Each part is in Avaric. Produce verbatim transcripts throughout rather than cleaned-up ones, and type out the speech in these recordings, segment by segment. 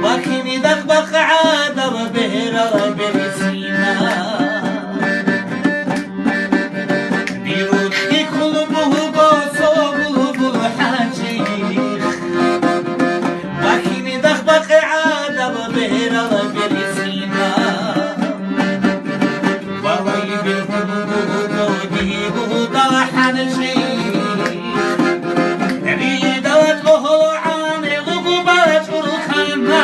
Бахинидахъ бакъ гӀадаб бегьерал берцина. Бирулъи кколеб буго цо булбул хӀанчи. Бахинидахъ бакъ гӀадаб бегьерал берцина. Балай бергьун буго дигу далхӀанчи, ридала тӀогьол гӀанилугу бачӀул хана.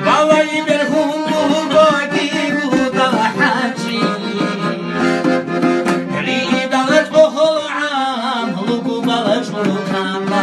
Балай бергьун буго дигу далхӀанчи, ридала тӀогьол гӀанилугу бачӀул хана.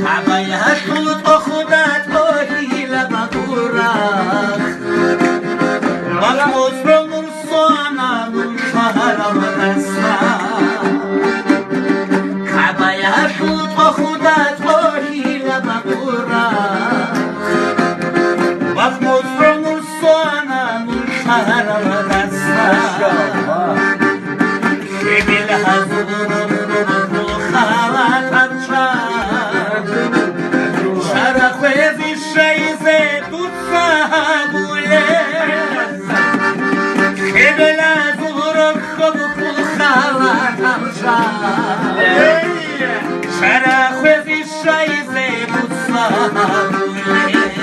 КагӀбаялъул тӀохуда тӀохьила бакӀурахъ, бакъ муцӀрул нур сона нун шагьаралдаса. КагӀбаялъул тӀохуда тӀохьила бакӀурахъ, бакъ муцӀрул нур сона нун шагьаралдаса. Хебел гьазурухъ халатаб чӀа, чара хвезе щайзе дуца гьабулеб. Хебел гьазурухъ халатаб чӀа, чара хвезе щайзе дуца гьабулеб.